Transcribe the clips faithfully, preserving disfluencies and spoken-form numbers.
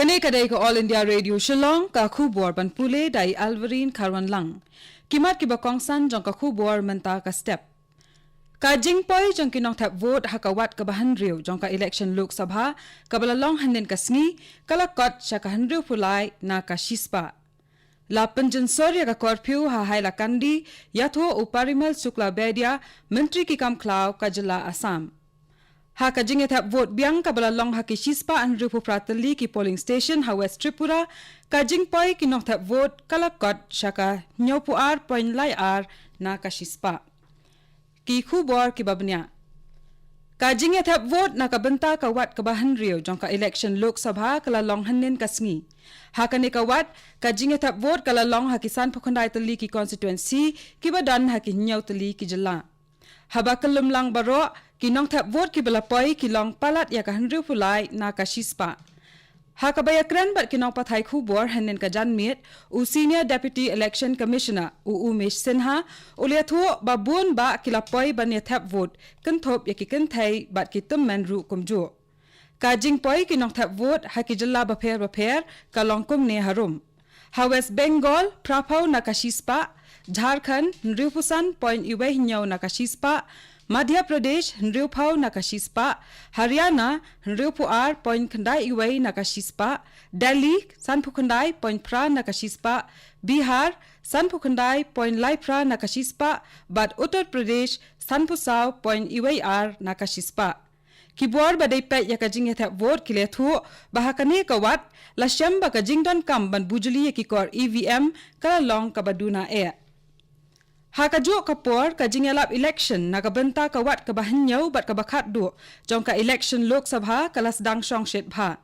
Kane ka dei ka All India Radio Shillong, ka khubor ban pule da i Alverine Kharwanlang. Ki mat kiba kongsan jong ka khubor mynta ka step. Ka jingpoi jong ki nongthep vote ha ka wat kaba hynriew jong ka election Lok Sabha kaba la long hynnin ka sngi ka la kot sha ka hynriewphew lai na ka shispah. La pynjynsor ïa ka curfew ha Hailakandi, ïathuh u Parimal Suklabaidya, Myntri ki kam khlaw ka jylla Assam. Ha ka jingïathep vote biang kaba la long ha ki shispah hynriewphew phra tylli ki polling station ha West Tripura, ka jingpoi ki nongthep vote ka la kot sha ka hynñiewphew ar point lai ar na ka shispah. Ki khubor kiba bniah. Ka jingïathep vote na ka bynta ka wat kaba hynriew jong ka election Lok Sabha ka la long hynnin ka sngi. Ha kane ka wat, ka jingïathep vote ka la long ha ki sanphew khyndai tylli ki constituency kiba don ha ki hynñiew tylli ki jylla. Haba kyllum lang baroh, ki nongthep vote kiba la poi ki long palat ïa ka hynriewphew lai na ka shispah. Ha kaba ïakren bad ki nongpathai khubor hynnin ka janmiet, u Senior Deputy Election Commissioner, u Umesh Sinha, u la ïathuh ba bun bah ki la poi ban ïathep vote, kynthup ïa ki kynthei bad ki tymmen ruh kumjuh. Ka jingpoi ki nongthep vote ha ki jylla bapher bapher ka long kumne harum. Ha West Bengal, phraphew na ka shispah, Jharkhand, hynriewphew san point wei hynñiew na ka shispah, Madhya Pradesh, hynriewphew na ka shispah, Haryana, hynriewphew ar point khyndai wei na ka shispah, Delhi, sanphew khyndai point phra na ka shispah, Bihar, sanphew khyndai point lai phra na ka shispah, bad Uttar Pradesh, sanphew saw point wei ar na ka shispah. Ki bor ba dei peit ïa ka jingïathep vote ki la ïathuh ba ha kane ka wat, la shem ba ka jingdonkam ban bujli ïa ki kor E V M ka la long kaba duna eh. Ha kajuh ka por, ka jingïalap election na ka bynta ka wat kaba hynñiew bad kaba khatduh jong ka election Lok Sabha ka la sdang shongshit bha.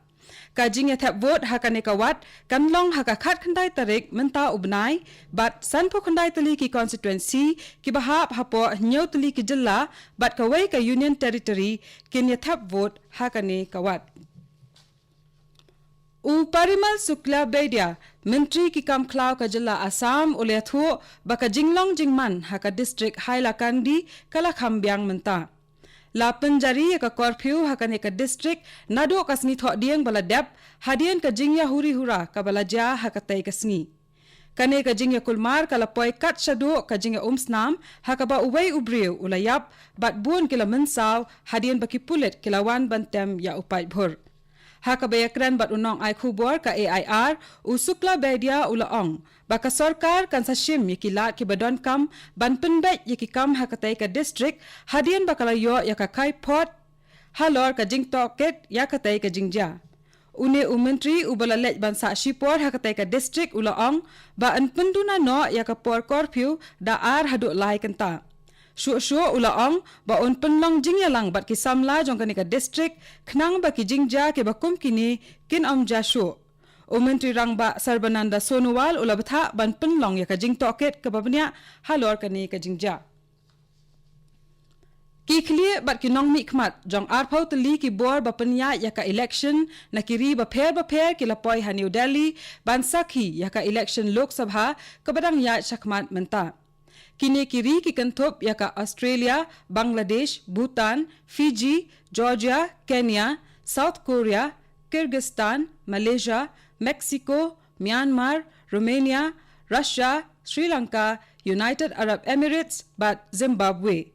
Ka jingïathep vote ha kane ka wat kan long ha ka khatkhyndai tarik mynta u bnai, bad sanphew khyndai tylli ki constituency kiba hap hapoh hynñiew tylli ki jylla bad kawei ka Union Territory kin ïathep vote ha kane ka wat. U Parimal Suklabaidya, Myntri ki kam khlaw ka jylla Assam, u la ïathuh ba ka jinglong jingman ha ka district Hailakandi ka la kham biang mynta. La pynjari ïa ka curfew ha kane ka district naduh ka sngi Thohdieng ba la dep, hadien ka jingïahuri hura kaba la jia ha katei ka sngi. Kane ka jingïakulmar ka la poi kat shaduh ka jingïaumsnam, ha kaba uwei u briew u la ïap, bad bun ki la mynsaw, hadien ba ki pulit ki la wan ban tem ïa u paidbah. Ha kaba ïakren bad u nongai khubor ka A I R, u Suklabaidya u la ong ba ka sorkar kan sa shim ïa ki lad kiba donkam ban pynbeit ïa ki kam ha katei ka district, hadien ba ka la ïoh ïa ka kaiphod halor ka jingtohkit ïa katei ka jingjia. Une u Myntri uba la leit ban sah shipor ha katei ka district u la ong ba yn pynduna noh ïa ka por curfew da ar haduh lai kynta. Shuh shuh u la ong ba un pynlong jingïalang bad ki samla jong kane ka district, khnang ba ki jingjia kiba kum kine kin ym jia shuh. U Myntri Rangbah Sarbananda Sonowal u la bthah ban pynlong ïa ka jingtohkit kaba bniah halor kane ka jingjia. Ki khlieh bad ki nongmihkhmat jong arphew tylli ki bor ba pynïaid ïa ka election na ki ri bapher bapher ki la poi ha New Delhi ban sakhi ïa ka election Lok Sabha kaba dang ïaid shakhmat mynta. Kine ki ri ki kynthup ïa ka Australia, Bangladesh, Bhutan, Fiji, Georgia, Kenya, South Korea, Kyrgyzstan, Malaysia, Mexico, Myanmar, Romania, Russia, Sri Lanka, United Arab Emirates bad Zimbabwe.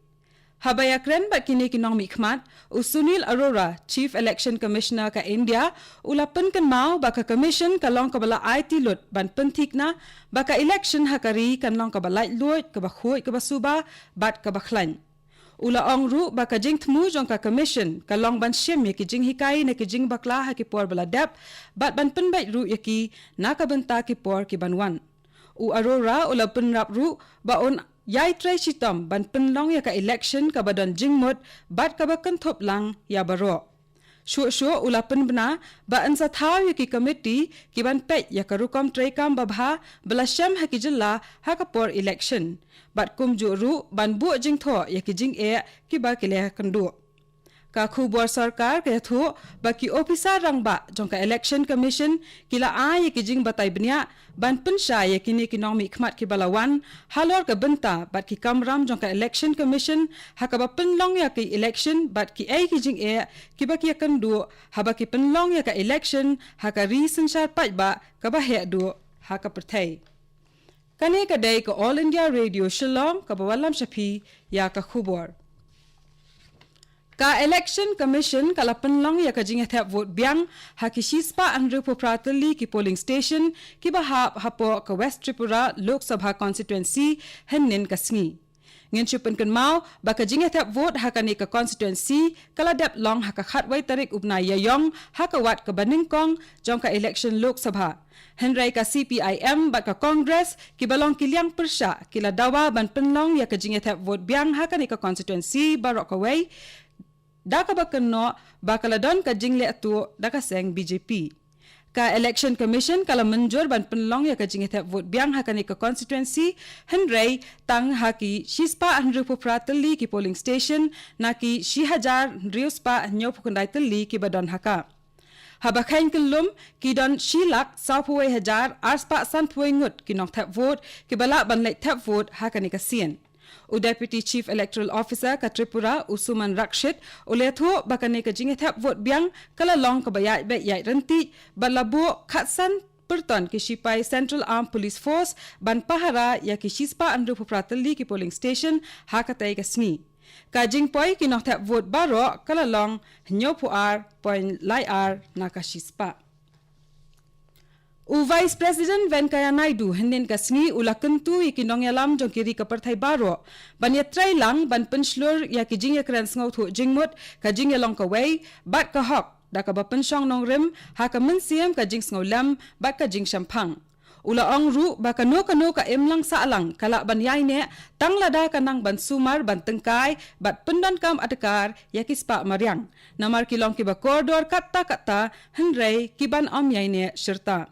Haba ïakren bad kine ki nongmihkhmat, u Sunil Arora, Chief Election Commissioner ka India, u la pynkynmaw ba ka Commission ka long kaba la aiti lut ban pynthikna ba ka election ha ka ri kan long kaba laitluid, kaba khuid, kaba suba bad kaba khlaiñ. U la ong ruh ba ka jingthmu jong ka Commission ka long ban shim ïa ki jinghikai na ki jingbakla ha ki por ba la dep, bad ban pynbeit ruh ïa ki na ka bynta ki por ki ban wan. U Arora u la pynrap ruh ba un ïai trei shitom ban pynlong ïa ka election kaba don jingmut bad kaba kynthup lang ïa baroh. Shuh shuh u la pynbna ba yn sa thaw ïa ki komiti ki ban peit ïa ka rukom treikam babha ba la shem ha ki jylla ha ka por election, bad kumjuh ruh ban buh jingthoh ïa ki jingeh kiba ki la ïakynduh. Ka khubor sorkar ka ïathuh ba ki ophisar rangbah jong ka Election Commission ki la ai ïa ki jingbatai bniah ban pynshai ïa kine ki nongmihkhmat kiba la wan halor ka bynta bad ki kamram jong ka Election Commission ha kaba pynlong ïa ki election bad kiei ki jingeh kiba ki ïakynduh haba ki pynlong ïa ka election ha ka ri synshar paidbah kaba heh duh ha ka pyrthei. Kane ka dei ka All India Radio Shillong kaba wallam sha phi ïa ka khubor. Ka Election Commission ka la pynlong ïa ka jingïathep vote biang ha ki shispah hynriewphew phra tylli ki polling station kiba hap hapoh ka West Tripura Lok Sabha Constituency hynnin ka sngi. Ngin shu pynkynmaw ba ka jingïathep vote ha kane ka constituency ka la dep long ha ka khatwei tarik u bnai Ïaïong ha ka wat kaba nyngkong jong ka election Lok Sabha. Hynrei ka C P I M bad ka Congress kiba long ki liang pyrshah ki la dawa ban pynlong ïa ka jingïathep vote biang ha kane ka constituency baroh kawei da kaba kynnoh ba ka la don ka jingleh tuh da ka seng B J P. Ka Election Commission ka la mynjur ban pynlong ïa ka jingïathep vote biang ha kane ka constituency hynrei tang ha ki shispah hynriewphew phra tylli ki polling station na ki shi hajar hynriew spah hynñiewphew khyndai tylli kiba don ha ka. Haba kheiñ kyllum ki don shi lak sawphew wei hajar arspah sanphew wei ngut ki nongthep vote kiba lah ban leit thep vote ha kane ka sien. U Deputy Chief Electoral Officer ka Tripura u Suman Rakshit u la ïathuh ba kane ka jingïathep vote biang ka la long kaba ïaid beit ïaid ryntih bad la buh khatsan pyrton ki shipai Central Armed Police Force ban pahara ïa ki shispah hynriewphew phra tylli ki polling station ha katei ka sngi. Ka jingpoi ki nongthep vote baroh ka la long hynñiewphew ar point lai ar na ka shispah. U Vice President Venkaiah Naidu hynnin ka sngi u la kyntu ïa ki nongïalam jong ki ri ka pyrthei baroh ban ïatrei lang ban pynshlur ïa ki jingïakren sngewthuh jingmut ka jingïalong kawei bad ka hok da kaba pynshong nongrim ha ka mynsiem ka jingsngewlem bad ka jingshemphang. U la ong ruh ba kano kano ka imlang sahlang ka lah ban ïaineh tang lada ka nang ban sumar ban tyngkai bad pyndonkam adkar ïa ki spah mariang. Namar ki long kiba kordor katta katta hynrei ki ban ym ïaineh shirta.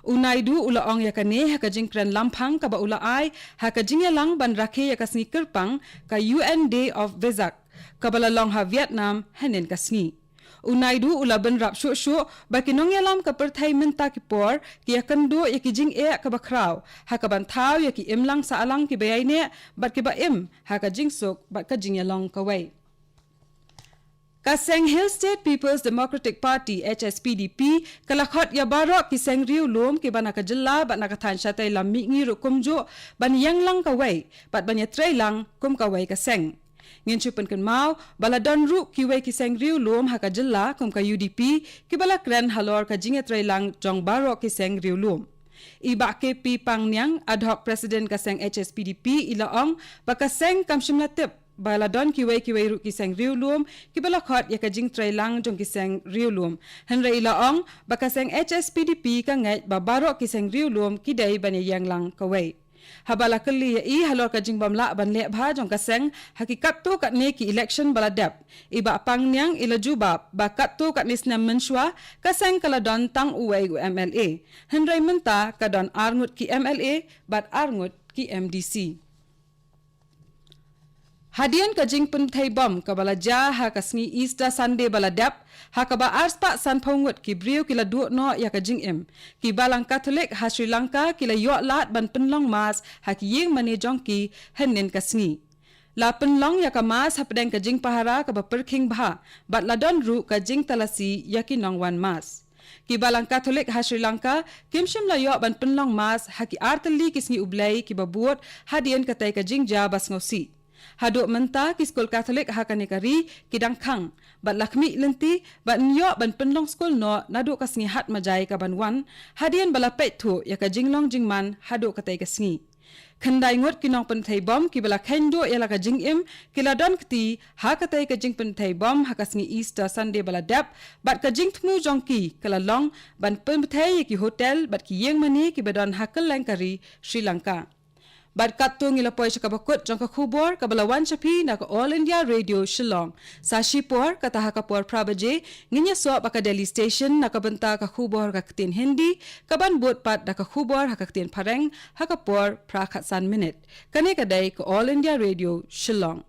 U Naidu u la ong ïa kane ha ka jingkren lamphang kaba u la ai ha ka jingïalang ban rakhe ïa ka sngi kyrpang ka U N Day of Vesak kaba la long ha Vietnam hynnin ka sngi. U Naidu u la bynrap shuh shuh ba ki nongïalam ka pyrthei mynta ki por ki ïakynduh ïa ki jingeh kaba khraw ha kaban thaw ïa ki imlang sahlang kiba ïaineh bad kiba im ha ka jingsuk bad ka jingïalong kawei. Ka seng Hill State People's Democratic Party, H S P D P, ka la khot ïa baroh ki seng riewlum kiba na ka jylla bad na ka thaiñ shatei lam mihngi ruh kumjuh ban ïeng lang kawei bad ban ïatrei lang kum kawei ka seng. Ngin shu pynkynmaw ba la don ruh kiwei ki seng riewlum ha ka jylla kum ka U D P kiba la kren halor ka jingïatrei lang jong baroh ki seng riewlum. I Bah K P Pangniang, ad hoc President ka seng H S P D P, i la ong ba ka seng kam shym la tip ba la don kiwei kiwei ruh ki seng riewlum kiba la khot ïa ka jingtrei lang jong ki seng riewlum. Hynrei i la ong ba ka seng H S P D P ka ngeit ba baroh ki seng riewlum ki dei ban ïeng lang kawei. Haba la kylli ïa i halor ka jingbym lah ban leh bha jong ka seng ha ki katto katne ki election ba la dep, i Bah Pangniang i la jubab ba katto katne snem mynshuwa ka seng ka la don tang uwei u M L A. Hynrei mynta ka don ar ngut ki M L A bad ar ngut ki M D C. Hadien ka jingpynthei bom kaba la jia ha ka sngi Easter Sunday ba la dep, ha kaba arspah sanphew ngut ki briew ki la duh noh ïa ka jingim, ki balang Katholik ha Sri Lanka ki la ïoh lad ban pynlong Mass ha ki ïing mane jong ki hynnin ka sngi. La pynlong ïa ka Mass hapdeng ka jingpahara kaba pyrkhing bha bad la don ruh ka jingtalasi ïa ki nongwan Mass. Ki balang Katholik ha Sri Lanka kim shym la ïoh ban pynlong Mass ha ki ar tylli ki sngi U Blei kiba bud hadien katei ka jingjia ba sngewsih. Haduh mynta ki skul Katholik ha kane ka ri ki dang khang bad la khmih lynti ban ïoh ban pynlong skul noh naduh ka sngi Hatmajai kaban wan, hadien ba la peit thuh ïa ka jinglong jingman haduh katei ka sngi. Khyndai ngut ki nongpynthei bom kiba la kheiñ duh ïa la ka jingim ki la don kti ha katei ka jingpynthei bom ha ka sngi Easter Sunday ba la dep, bad ka jingthmu jong ki ka la long ban pynthei ïa ki hotel bad ki ïing mane kiba don ha kylleng ka ri Sri Lanka. Bad katto ngi la poi sha kaba kut jong ka khubor kaba la wan sha phi na ka All India Radio Shillong. Sa shipor, kata ha ka por phra baje, ngin ïasoh bad ka Delhi Station na ka bynta ka khubor ka ktien Hindi, kaban bud pat da ka khubor ha ka ktien Phareng ha ka por phra khatsan minit. Kane ka dei ka All India Radio Shillong.